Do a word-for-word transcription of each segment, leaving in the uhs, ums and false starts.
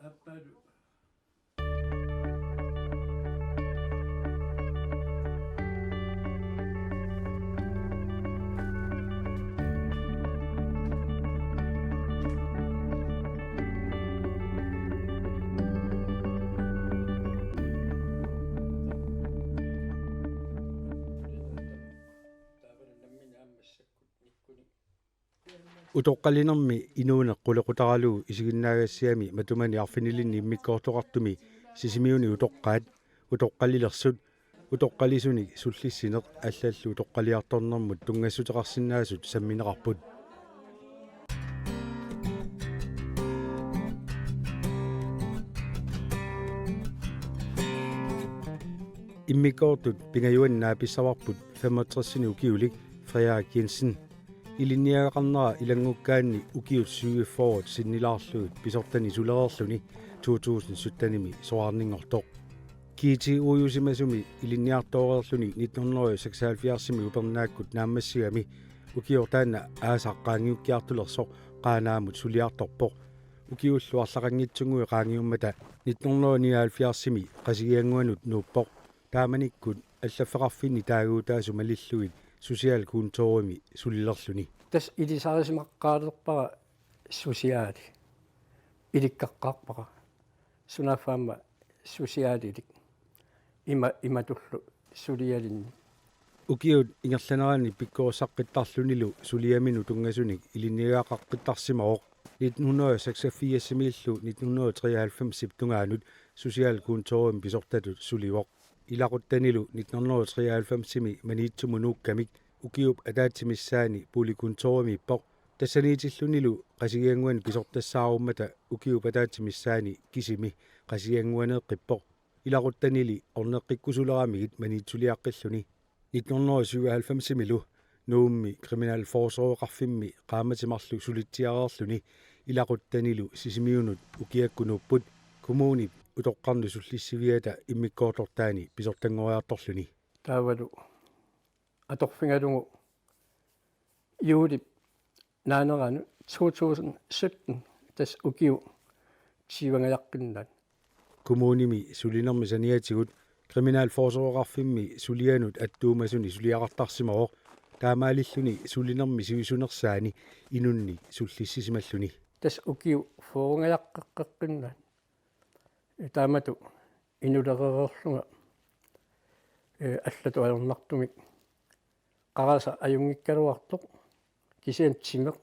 Aappaalu. Utoqqalinermi inuuneq qulequtaralugu isiginnaagassiami matumani arfinilinni immikkoortoqartumi Sisimiuni utoqqaat, utoqqalilersut, utoqqalisunik sullissineq allallu utoqqaliartornermut tunngassuteqarsinnaasut sammineqarput. Immikkoortut pingajuanni naapissavarput femogtresinik ukiulik Frederik Jensen. Ilinniagaqarnera ilanngukkaanni ukiut syvogfyrre sinnilaarlugit pisortani sulereerluni to tusind syttenimi soraarninngortoq. G T O-jusimasumi ilinniartooreerluni nitten hundrede seksoghalvfjerdsimi upernaakkut naammassigami ukioq taanna aasaq qaangiukkiartulersoq Qaanaamut suliartorpoq. Ukiullu arlaqanngitsunnguit qaangiummata nitten hundrede nioghalvfjerdsimi Qasigiannguanut nuuppoq. Taamanikkut allaffeqarfinni taaguutaasut malillugit socialkontorimi sulilerluni. Tassa ilisarisimaqqaalerpara sociali. Ilikkaqqaarpara. Sunaaffa aamma socialilik. Ima, imatullu sulialinnik. Ukiut ingerlaneranni pikkorissaqqittarlunilu suliaminut tunngasunik ilinniagaqaqqittarsimavoq. Nitten hundrede seksogfirsimiillu nitten hundrede treoghalvfemsip tungaanut socialkontorimi pisortatut sulivoq. Ilaquttanilu nitten hundrede treoghalvfemsimi Maniitsumut nuukkamik ukiup ataatsip missaani boligkontorimiippoq. Tassaniitillunilu Qasigiannguani pisortassaarummata ukiup ataatsip missaani kisimi Qasigiannguaneeqqippoq. Ilaquttanili orneqqikkusuleramigit Maniitsuliaqqilluni. Nitten hundrede syvoghalvfemsimilu Nuummi kriminalforsorgeqarfimmi qaammatit marluk sulitsiareerluni ilaquttanilu Sisimiunut ukiakkut nuupput, kommunip utoqqarnut sullissiviata immikkoortortaani pisortanngoriartorluni. Taavalu atorfigalugu juulip naanerani to tusind sytten, tassa ukiup tyvengajaqqinnaani. Kommunimi sulinermi saniatigut kriminalforsorgeqarfimmi sulianut attuumasuni suliaqartarsimavoq, taamaalilluni sulinermi sivisunersaani inunnik sullissisimalluni. Tassa ukiup fyrrengajaqqeqqinnaani. Taamatut inulerereerlunga, eh, allatut ajornartumik. Qarasaq ajunngikkaluartoq, kisianni timeq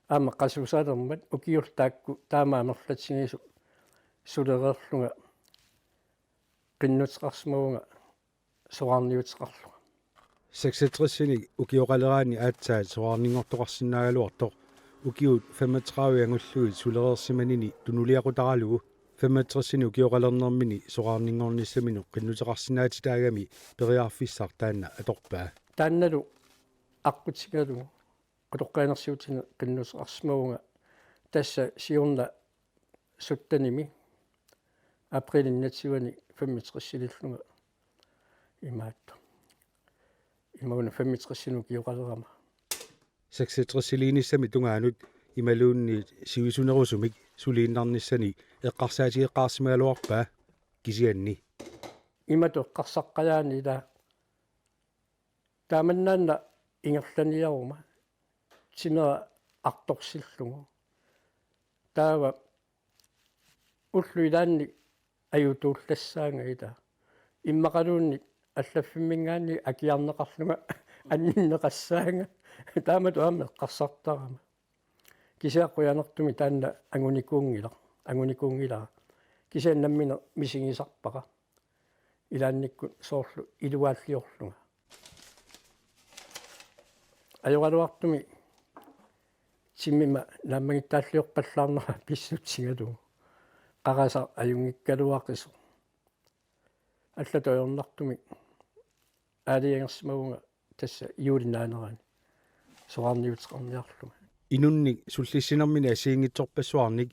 aamma qasusalermat ukiullu taakku taama amerlatigisut sulereerlunga qinnuteqarsimavunga soraarniuteqarlunga. Seksogtresinik ukioqaleraanni aatsaat soraarninngortoqarsinnaagaluartoq ukiut femogtredive angullugit sulereersimanini tunuliaqutaralugu femogtresinik ukioqalernermini soraarninngornissaminut qinnuteqarsinnaatitaagami periarfissaq taanna atorpaa. Taannalu aqqutigalugu utoqqalinersiutinik qinnuteqarsimavunga, tassa siorna syttenimi aprilip enogtyveani femogtresilillunga imaattoq. Imaluunniit femogtresinik ukioqalerama. Seksogtresiliinissamik tungaanut imaluunniit sivisunerusumik suliinnarnissani eqqarsaatigeqqaarsimagaluarpaa, kisianni. Imatut eqqarsartajaani ila taamannaana ingerlaniaruma timera artorsillugu. Taava ullut ilaanni ajutuullassaanga ila. Immaqaluunniit allaffimminngaanniit akiarneqarlunga anninneqassaanga. Taamatut aamma eqqarsartarama. Kisianni qujanartumik taanna angunikuunngilaq, angunikuunngilara. Kisianni nammineq misigisarpara. Ilaannikkut soorlu iluaalliorlunga. Ajoraluartumik timima naammagittaalliorpallaarnera pissutigalugu. Qarasaq ajunngikkaluaqisoq. Allatut ajornartumik aalajangersimavunga tassa juulip naanerani soraarniuteqarniarlunga. Inunnik sullissinermini assigiinngitsorpassuarnik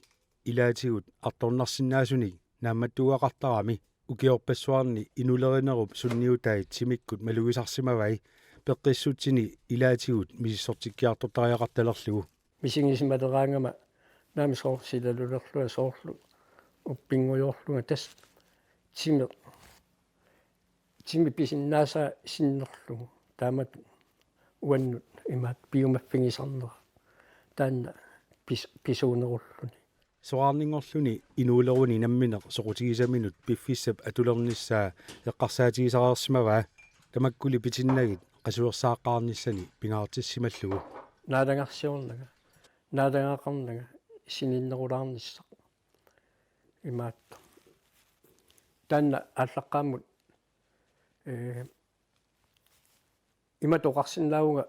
ilaatigut artornarsinnaasunik naammattuugaqartarami ukiorpassuarni inulerinerup sunniutai timikkut malugisarsimavai peqqissutsini ilaatigut misissortikkiartortariaqartalerlugu. Misigisimaleraangama naamik soorlu silalulerlunga soorlu uppingujoorlunga tassa timi, timi pisinnaasaa sinnerlugu taamatut uannut imaattoq piumaffigisarnera taanna pis-, pisuunerulluni. Soraarninngorluni inuuleruni nammineq soqutigisaminut piffissap atulernissaa eqqarsaatigisareersimavaa, tamakkuli pitinnagit qasuersaaqqaarnissani pingaartissimallugu. Naalagarsiornanga, naalagaqarnanga sininnerulaarnissaq imaattoq. Taanna aallaqqaammut, ee, imatut oqarsinnaavunga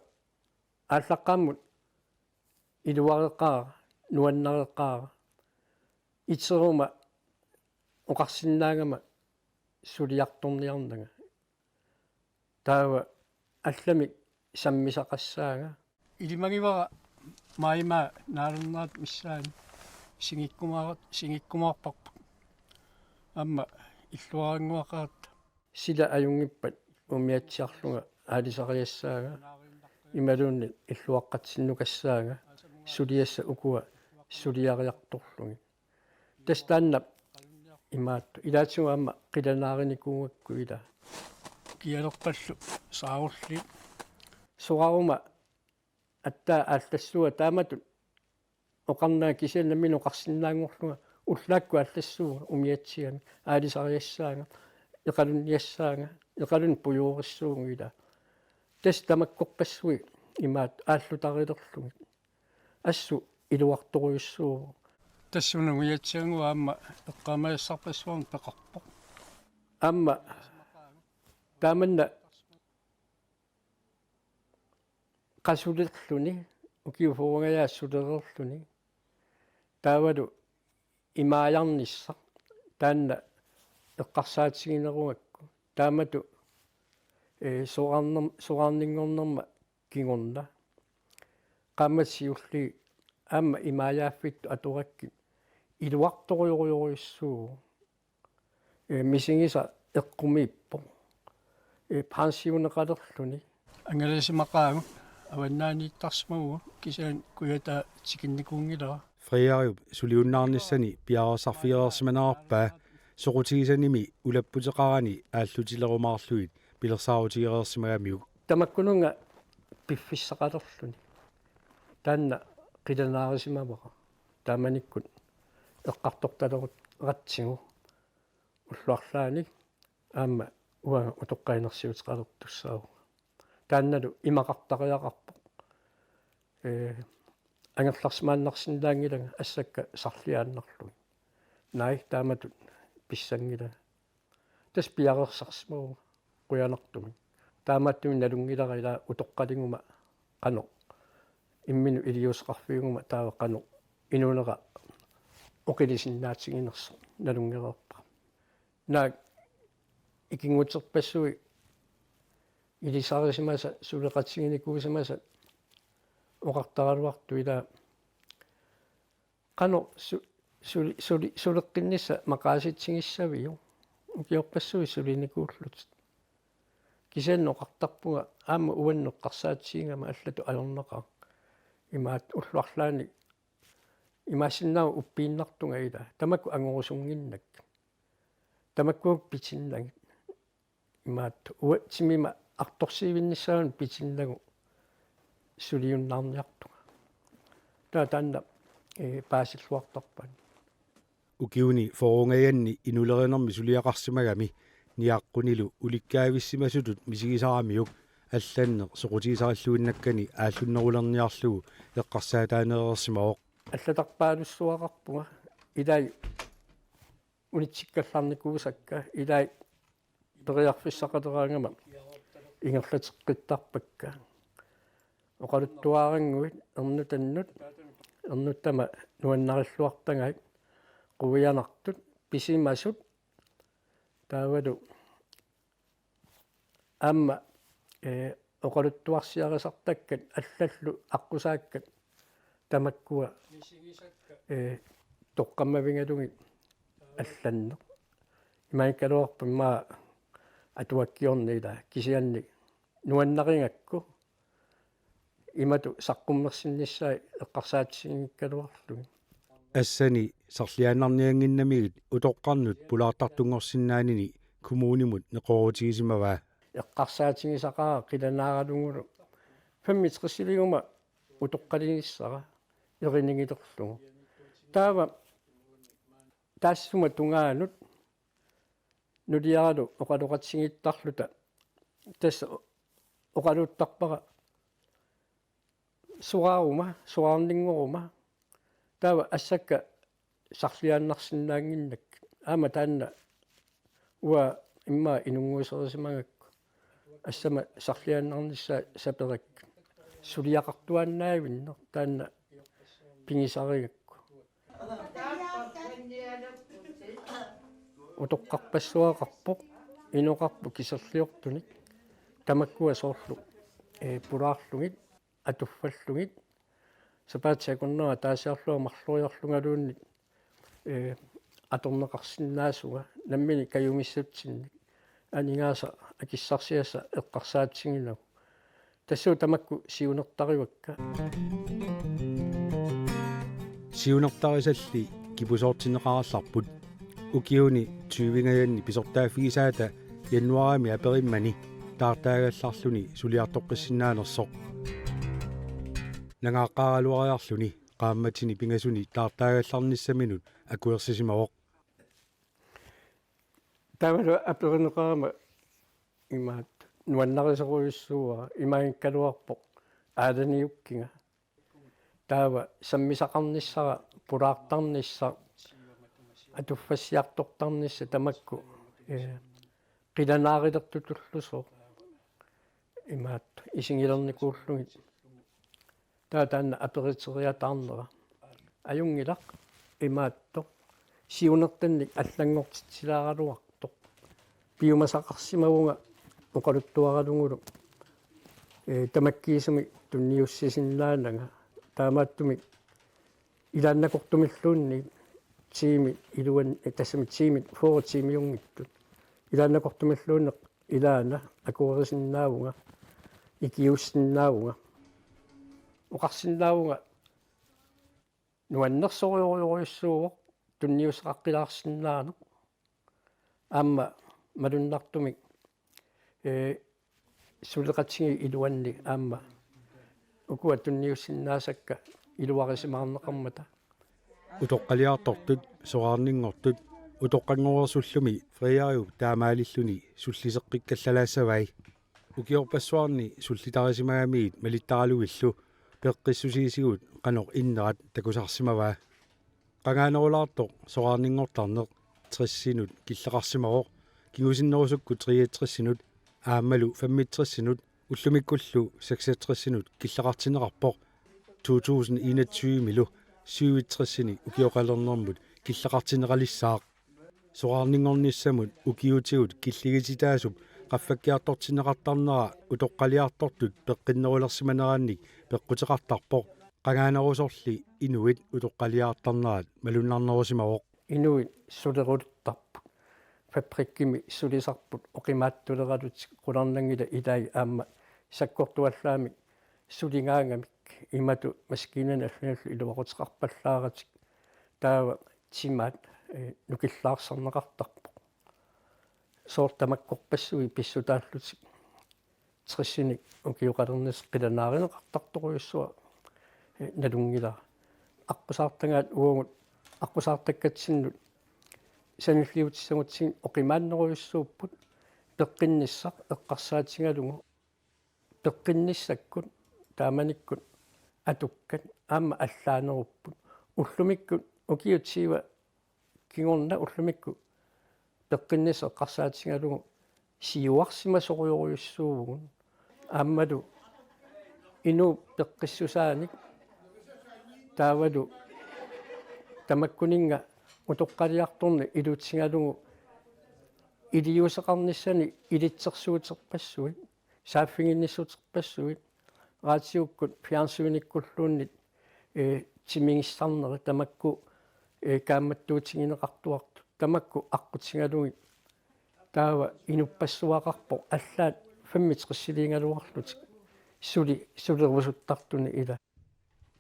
aallaqqaammut iluareqaara, nuannareqaara, iteruma oqarsinnaagama suliartorniarnanga. Taava allamik sammisaqassaanga. Ilimagivara maajimaa naalernerata missaani singikkumaar-, singikkumaarparput. Aamma illuarannguaqaratta. Sila ajunngippat umiatsiarlunga aalisariassaanga. Imaluunniit illuaqqatsinnukassaanga. Suliassat ukua suliariartorlugit. Tassa taanna imaattoq. Ilaatigut aamma qilanaarinikuugakku ila. Kialerpallu saarulliit. Soraaruma aatsaat aallassuunga taamatut oqarnanga kisianni nammineq oqarsinnaanngorlunga ullaakkut aallassuunga umiatsigami aalisariassaanga, eqalunniassaanga, eqalunnik pujuurissuunga ila. Tassa tamakkorpassuit imaattoq aallutarilerlugit. Assut iluartorujussuuvoq. Tassunga umiatsiannguaq aamma eqqaamasassarpassuarnik peqarpoq. Aamma taamanna qasulerluni, ukiut fyrrengajaanik sulereerluni. Taavalu imaajarnissaq taanna eqqarsaatiginerugakku. Taamatut, ee, soraarner-, soraarninngornerma kingorna. Qaammatit siulliit aamma imaajaaffittut atorakkit iluartorujorujussuuvoq. Ee, misigisaq eqqumiippoq. Ee, pensioneqalerluni. Angalasimaqaagut, avannaaniittarsimavugut, kisianni kujataa tikinnikuunngilara. Frederiup suliunnaarnissani piareersarfigereersimanerarpaa soqutigisanimi ulapputeqarani aallutilerumaarlugit pilersaarutigereersimagamiuk. Tamakkununnga piffissaqalerluni. Taanna qilanaarisimavara. Taamanikkut eqqartortalerutsigu ullut arlaanni aamma uanga utoqqalinersiuteqalertussaavunga. Taannalu imaqartariaqarpoq. Ee, angerlarsimaannarsinnaanngilanga assakka sarliaannarlugit. Naak taamatut pissanngilanga. Tassa piareersarsimavunga qujanartumik. Taamaattumik nalunngilara ila utoqqaliguma qanoq imminut iliuuseqarfigiguma taava qanoq inuunera oqilisinnaatiginersoq nalunngereerpara. Naak ikinnguterpassuit ilisarisimasat suleqatiginikuusimasat oqartaraluartut ila qanoq su-, suli-, suli-, suleqqinnissaq maqaasitsigissaviuk? Ukiorpassuit sulinikuullutit. Kisianni oqartarpunga aamma uannut eqqarsaatigigama allatut ajornaqaaq. Imaattoq ullut arlaanni imaassinnaavoq uppiinnartunga ila. Tamakku angorusunnginnakku. Tamakkuupput pitinnagit. Imaattoq uanga timima artorsiivinnissaanut pitinnagu suliunnaarniartunga. Taava taanna, ee, paasilluartarpaat. Ukiuni fyrrengajanni inuulerinermi suliaqarsimagami niaqqunilu ulikkaavissimasutut misigisaramiuk allanneq soqutigisarilluinnakkani aallunnerulerniarlugu eqqarsaataanereersimavoq. Allatarpaalussuaqarpunga ilai unitsikkallarnikuusakka ilai periarfissaqaleraangama ingerlateqqittarpakka. Oqaluttuarannguit ernutannut, ernuttama nuannarilluartagait, quianartut, pisimasut, taavalu aamma, ee, oqaluttuarsiarisartakkat allallu aqqusaakkat tamakkua, ee, toqqammavigalugit allanneq. Imaakkaluarput immaqa atuakkiorneq ila kisianni nuannarigakku imatut saqqummersinnissaat eqqarsaatiginngikkaluarlugit. Assani sarliaannarniannginnamigit utoqqarnut pulaartartunngorsinnaanini kommunimut neqeroorutigisimavaa. Eqqarsaatigisaqaara qilanaaralugulu femogtresiliiguma utoqqalinissara erinigilerlugu. Taava taassuma tungaanut nuliaralu oqaloqatigiittarluta tassa oqaluttarpara soraaruma, soraarninngoruma, taava assakka sarliaannarsinnaannginnakkit. Aamma taanna uanga immaqa inunnguuserisimagakku. Assama sarliaannarnissaa saperakku. Suliaqartuaannaavinneq taanna pigisarigakku. Utoqqarpassuaqarpoq, inoqarpoq kiserliortunik, tamakkua soorlu, ee, pulaarlugit, atuffallugit, sapaatip akunnerata ataasiarlunga marloriarlungaluunniit, ee, atorneqarsinnaasunga, nammineq kajumissutsinnik, aningaasaq akissarsiassaq eqqarsaatiginagu. Tassuuna tamakku siunertarivakka. Siunertarisalli kipusoortinneqarallarput. Ukiuni tyvengajanni pisortaaffigisaata januaarimi aperimmani taartaagallarluni suliartoqqissinnaanersoq. Nangaaqqaaraluariarluni qaammatini pingasuni taartaagallarnissaminut akuersisimavoq. Taavalu aperineqarama imaattoq nuannarisorujussuuara, imaanngikkaluarpoq aalaniukkiga. Taava sammisaqarnissara, pulaartarnissaq, atuffassiartortarnissaq tamakku, ee, qilanaarilertutullusooq. Imaattoq isigilernikuullugit. Taava taanna aperiteriataarnera. Ajunngilaq imaattoq. Siunertannik allanngortitsilaaraluartoq. Piumasaqarsimavunga oqaluttuaralugulu. Ee, tamakkiisumik tunniussisinnaananga. Taamaattumik ilaannakortumilluunniit tiimi iluan-, ee, tassami tiimit, fyrre tiimiunngitsut. Ilaannakortumilluunniit ilaana akuerisinnaavunga, ikiuussinnaavunga. Oqarsinnaavunga nuannersorujorujussuuvoq tunniussaqaqqilaarsinnaaneq. Aamma malunnartumik, ee, suleqatigiit iluanni aamma ukua tunniussinnaasakka iluarisimaarneqarmata. Utoqqaliartortut, soraarninngortut, utoqqanngoreersullumi Frederiup taamaalilluni sulliseqqikkallalaassavai. Ukiorpassuarni sullitarisimagamiit malittaralugillu peqqissusiisigut qanoq innerat takusarsimavaa. Qangaanerulaartoq soraarninngortarneq tressinut killeqarsimavoq, kingusinnerusukkut treogtressinut aammalu femogtressinut ullumikkullu seksogtressinut killeqartinneqarpoq, to tusind enogtyvemilu syvogtressini ukioqalernermut killeqartinneqalissaaq. Soraarninngornissamut ukiutigut killigititaasup qaffakkiartortinneqartarnera utoqqaliartortut peqqinnerulersimanerannik peqquteqartarpoq, qangaanerusorli inuit utoqqaliartarnerat malunnarnerusimavoq. Inuit suleruluttarput. Fabrikkimi sulisarput oqimaatsuleralutik, qularnanngilaq ilai aamma sakkortuallaamik suligaangamik imatut maskiinani allanillu iluaquteqarpallaaratik. Taava timaat, ee, nukillaarsarneqartarpoq. Soorlu tamakkorpassuit pissutaallutik tressinik ukioqalernissaat qilanaarineqartartorujussuaq, ee, nalunngilara. Aqqusaartagaat uagut aqqusaartakkatsinnut sanilliutissagutsigit oqimaannerujussuupput peqqinnissaq eqqarsaatigalugu. Peqqinnissakkut taamanikkut atukkat aamma allaanerupput. Ullumikkut ukiut tyve kingorna ullumikkut peqqinnissaq eqqarsaatigalugu siuarsimasorujorujussuuvugut. Aammalu inuup peqqissusaanik taavalu tamakkuninnga utoqqaliartorneq ilutigalugu iliuuseqarnissani ilitsersuuterpassuit, saaffiginnissuterpassuit, raatiukkut fjernsynikkulluunniit, ee, timigissarnerit tamakku, ee, kaammattuutigineqartuartut tamakku aqqutigalugit. Taava inuppassuaqarpoq allaat femogtresiliigaluarlutik suli sulerusuttartunik ila.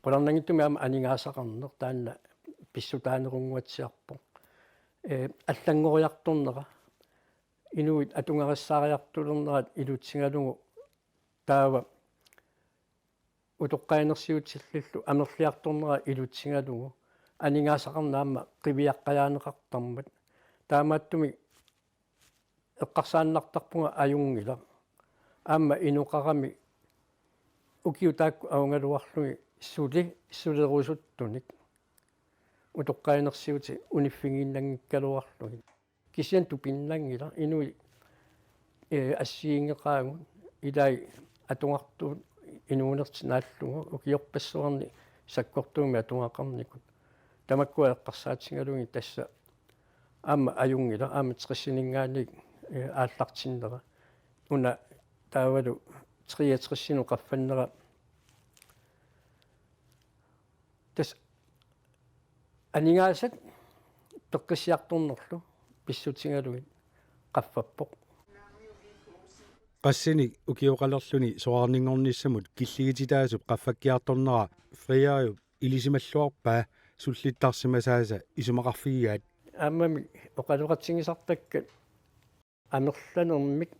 Qularnanngitsumik aamma aningaasaqarneq taanna pissutaanerunnguatsiarpoq. Ee, allanngoriartornera, inuit atugarissaariartulernerat ilutigalugu taava utoqqalinersiutillillu amerliartornera ilutigalugu aningaasaqarneq aamma qiviaqqajaaneqartarmat. Taamaattumik eqqarsaannartarpunga ajunngilaq. Aamma inoqarami ukiut taakku avangaluarlugit suli sulerusuttunik utoqqalinersiutit uniffigiinnanngikkaluarlugit. Kisianni tupinnanngilaq inuit, ee, assigiinngeqaagut ilai atugartuut inuunertik naallugu ukiorpassuarni sakkortuumik atugaqarnikut. Tamakkua eqqarsaatigalugit tassa aamma ajunngilaq, aamma tressininngaanniit, ee, aallartinnera. Una taavalu treogtressinut qaffannera. Tassa aningaasat peqqissiartornerlu pissutigalugit qaffappoq. Qassinik ukioqalerluni soraarninngornissamut killigititaasup qaffakkiartornera Frederiup ilisimalluarpaa sullittarsimasaasa isumaqarfigigaat. Aammami oqaloqatigisartakkat amerlanermik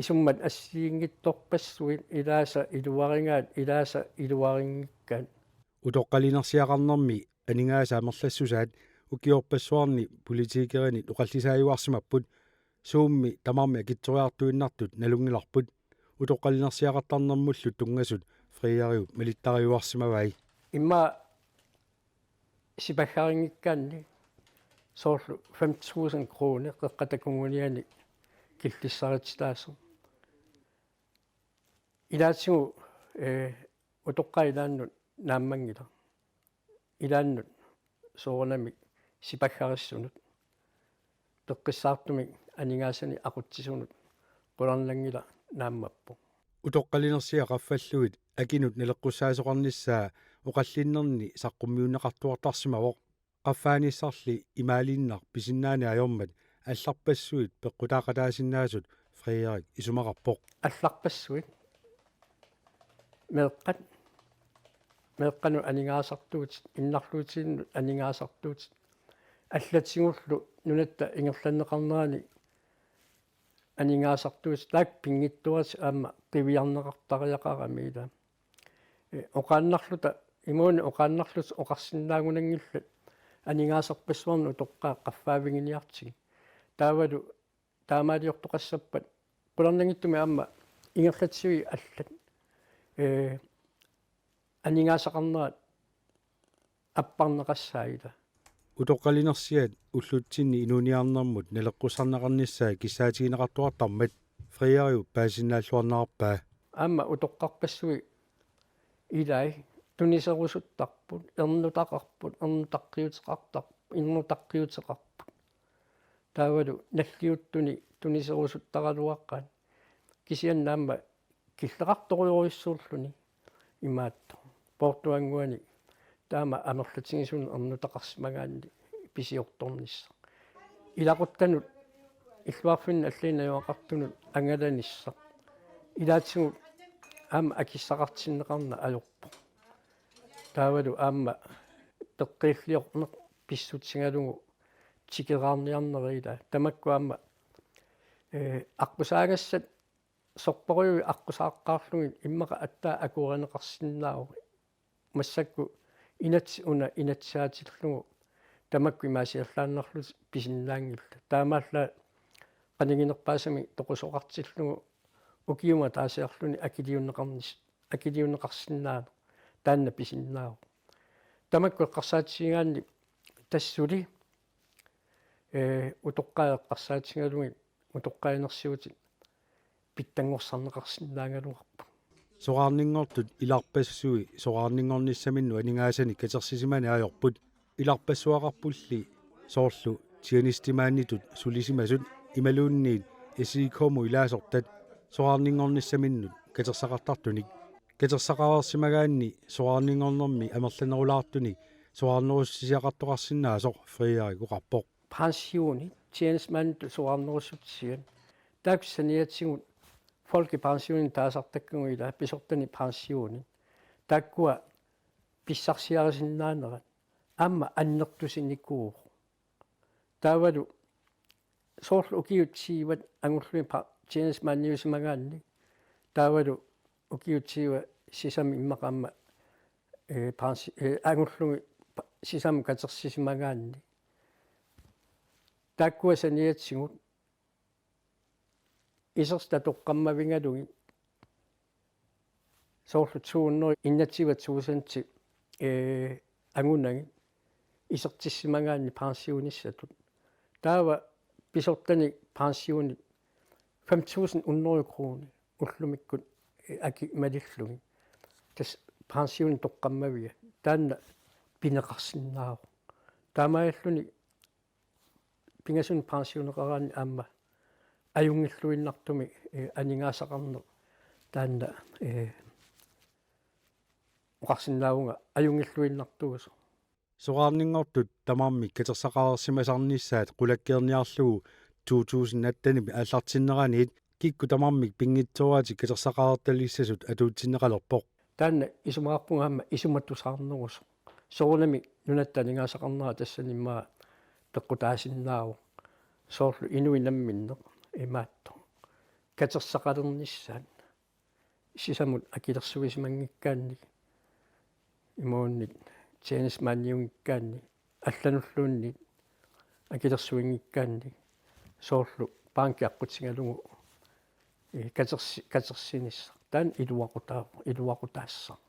isummat assigiinngitsorpassuit ilaasa iluarigaat, ilaasa iluarinngikkaat. Utoqqalinersiaqarnermi aningaasat amerlassusaat ukiorpassuarni politikerinit oqallisaajuarsimapput, suummi tamarmik akitsoriartuinnartut nalunngilarput. Utoqqalinersiaqartarnermullu tunngasut Frederiup malittariuarsimavai. Immaqa sipaggarinngikkaanni soorlu fem tusind kroner Qeqqata Kommuniani killissarititaasoq. Ilaatigut, ee, utoqqaat ilaannut naammanngilaq. Ilaannut soorunami sipaggarissunut peqqissaartumik aningaasanik aqutsisunut qularnanngilaq naammappoq. Utoqqalinersiat qaffallugit akinut naleqqussaasoqarnissaa oqallinnerni saqqummiunneqartuartarsimavoq. Qaffaanissarli imaaliinnaq pisinnaaneq ajormat allarpassuit peqqutaaqataasinnaasut Frederik isumaqarpoq. Allarpassuit meeqqat, meeqqanut aningaasartuutit, innarluutiginnut aningaasartuutit, allatigullu nunatta ingerlanneqarnerani aningaasartuutit taakku pinngitsoorlutik aamma qiviarneqartariaqarami ilaa. Ee, oqaannarluta, imaluunniit oqaannarluta oqarsinnaagunanngillat aningaasarpassuarnut utoqqaat qaffaaviginiartigit. Taavalu taamaaliortoqassappat qularnanngitsumik aamma ingerlatsivik allat, ee, aningaasaqarnerat apparneqassaaq ilaa. Utoqqalinersiat ullutsinni inuuniarnermut naleqqussarneqarnissaa kissaatigineqartuartarmat Frederiup paasisinnaalluarnerarpaa. Aamma utoqqarpassuit ilai tuniserusuttarput, ernutaqarput, ernutaqqiuteqartarput, ernutaqqiuteqarput. Taavalu nalliuttuni tuniserusuttaraluaqaat. Kisianni aamma killeqartorujorujussuulluni imaattoq. Poortuannguani taama amerlatigisumik ernutaqarsimagaanni pisiortornissaq. Ilaquttanut illuarfinnut allanut najugaqartunut angalanissaq. Ilaatigut aamma akissaqartinneqarneq ajorpoq. Taavalu aamma peqqiilliorneq pissutigalugu tikeraarniarnera ilaa. Tamakku aamma, ee, aqqusaagassat sorpassuit aqqusaaqqaarlugit immaqa aatsaat akuerineqarsinnaavoq. Massakkut inatsit una inatsisaatillugu tamakku imaasiallaannarlutik pisinnaanngillat. Taamaallaat qaniginerpaasamik toqusoqartillugu ukiumut ataasiarluni akiliunneqarnis-, akiliunneqarsinnaaneq taanna pisinnaavoq. Tamakku eqqarsaatigigaanni tassa suli, ee, utoqqaat eqqarsaatigalugit utoqqalinersiutit pitsanngorsarneqarsinnaagaluarput. Soraarninngortut ilarpassui soraarninngornissaminnut aningaasanik katersisimaneq ajorput. Ilarpassuaqarpulli soorlu tjenestemaanitut sulisimasut imaluunniit S I K-mut ilaasortat soraarninngornissaminnut katersaqartartunik. Katersaqareersimagaanni soraarninngornermi amerlanerulaartunik soraarnerussutisiaqartoqarsinnaasoq Frederik oqarpoq. Pensioni, tjenestemaanitut soraarnerussutisiat. Taakku saniatigut folkepensionit taasartakkagut ilaa pisortanit pensionit. Taakkua pissarsiarisinnaanerat aamma annertusinikuuvoq. Taavalu soorlu ukiut tyvet angullugit pa-, tjenestemandiusimagaanni. Taavalu ukiut tyvet sisamat immaqa aamma, eh, pensi-, eh, angullugit pa-, sisamat katersisimagaanni. Taakkua saniatigut isertitaq toqqammavigalugit soorlu to hundrede enogtyve tusind, eh, angunagit isertissimagaanni pensionissatut. Taava pisortanik pensionit fem tusind hundrede kroner ullumikkut, eh, akit malillugit. Tassa pensionit toqqammavia. Taanna pineqarsinnaavoq. Taamaalilluni pingasunik pensioneqaraanni aamma ajunngilluinnartumik, eh, aningaasaqarneq taanna, eh, oqarsinnaavunga ajunngilluinnartuusoq. Soraarninngortut tamarmik katersaqareersimasarnissaat qulakkeerniarlugu to tusind attenimi aallartinneraniit kikkut tamarmik pinngitsooratik katersaqareertalissasut atuutsinneqalerpoq. Taanna isumaqarpunga aamma isumatusaarnerusoq. Soorunami nunatta aningaasaqarnera tassani immaqa peqqutaasinnaavoq. Soorlu inuit namminneq imaattoq. Katersaqalernissaat. Sisamut akilersuisimanngikkaanni. Imaluunniit tjenestemandiunngikkaanni. Allanulluunniit akilersuinngikkaanni. Soorlu banki aqqutigalugu, eh, katersi-, katersinissaq. Taanna iluaqutaa-, iluaqutaassaq.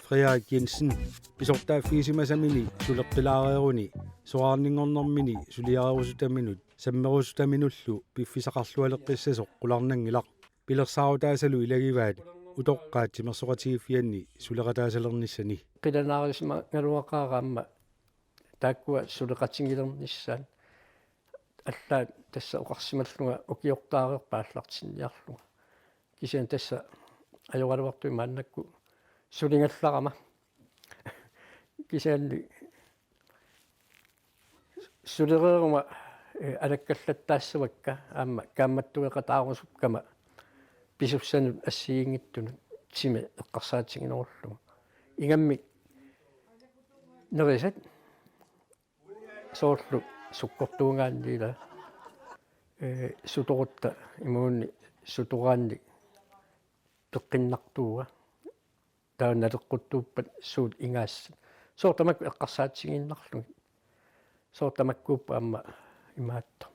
Frederik Jensen, pisortaaffigisimasamini suleqqilaareeruni, soraarninngornermini suliareerusutaminut, sammerusutaminullu piffissaqarlualeqqissasoq qularnanngilaq. Pilersaarutaasalu ilagivaat utoqqaat timersoqatigiiffianni suleqataasalernissani. Qilanaarisimagaluaqaara aamma taakkua suleqatigilernissaat. Allaat tassa oqarsimallunga ukiortaareerpat aallartinniarlunga. Kisianni tassa ajoraluartumik maannakkut suligallarama. Kisianni sulereeruma, eh, alakkallattaassavakka aamma kaammattueqataarusukkama pisussanut assigiinngitsunut timi eqqarsaatiginerullugu. Ingammik nerisat soorlu sukkortuugaanni ila, eh, sutorutta imaluunniit sutoraanni peqqinnartuua. Taava naleqquttuuppat suut ingaassat. Soorlu tamakku eqqarsaatigiinnarlugit. Soorlu tamakkuupput aamma imaattoq.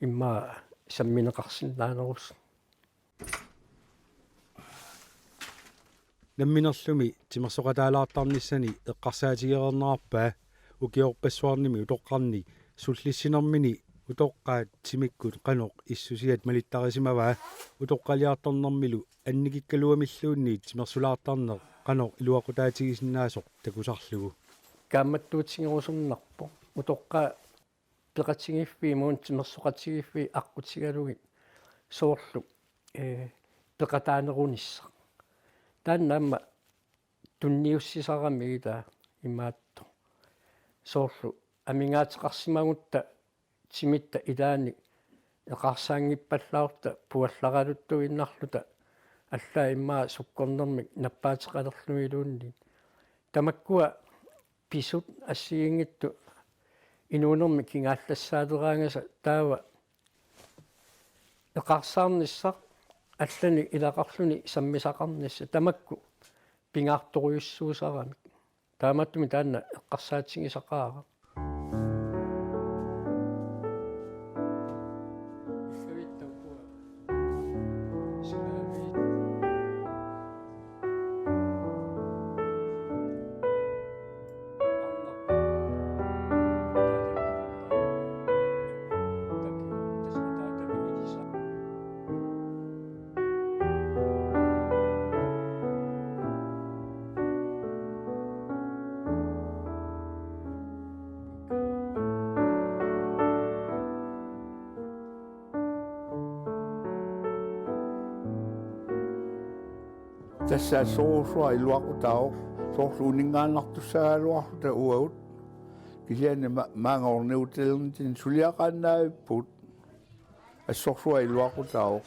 Immaqa sammineqarsinnaanerusut. Namminerlumi timersoqataalaartarnissani eqqarsaatigereernerarpaa ukiorpassuarnimi utoqqarni sullissinermini utoqqaat timikkut qanoq issusiat malittarisimavaa utoqqaliartornermilu annikikkaluamilluunniit timersulaartarneq qanoq iluaqutaatigisinnaasoq takusarlugu. Kaammattuutigerusunnarpoq utoqqaat peqatigiiffiit imaluunniit timersoqatigiiffiit aqqutigalugit soorlu, eh, peqataanerunissaq. Taanna aamma tunniussisarami ila imaattoq. Soorlu amigaateqarsimagutta timitta ilaanni eqaarsaanngippallaarutta puallaraluttuinnarluta allaat immaqa sukkornermik nappaateqalerluiluunniit. Tamakkua pisut assigiinngitsut inuunermi kingaallassaaleraangasa taava eqaarsaarnissaq allanik ilaqarluni sammisaqarnissaq tamakku pingaartorujussuusaramik. Taamaattumik taanna eqqarsaatigisaqaara. Tassa assorsuaq iluaqutaavoq soorlu uninngaannartussagaluarluta uagut. Kisianni ma-, maanga orniutilernitsinni suliaqaannavippugut. assorsuaq iluaqutaavoq.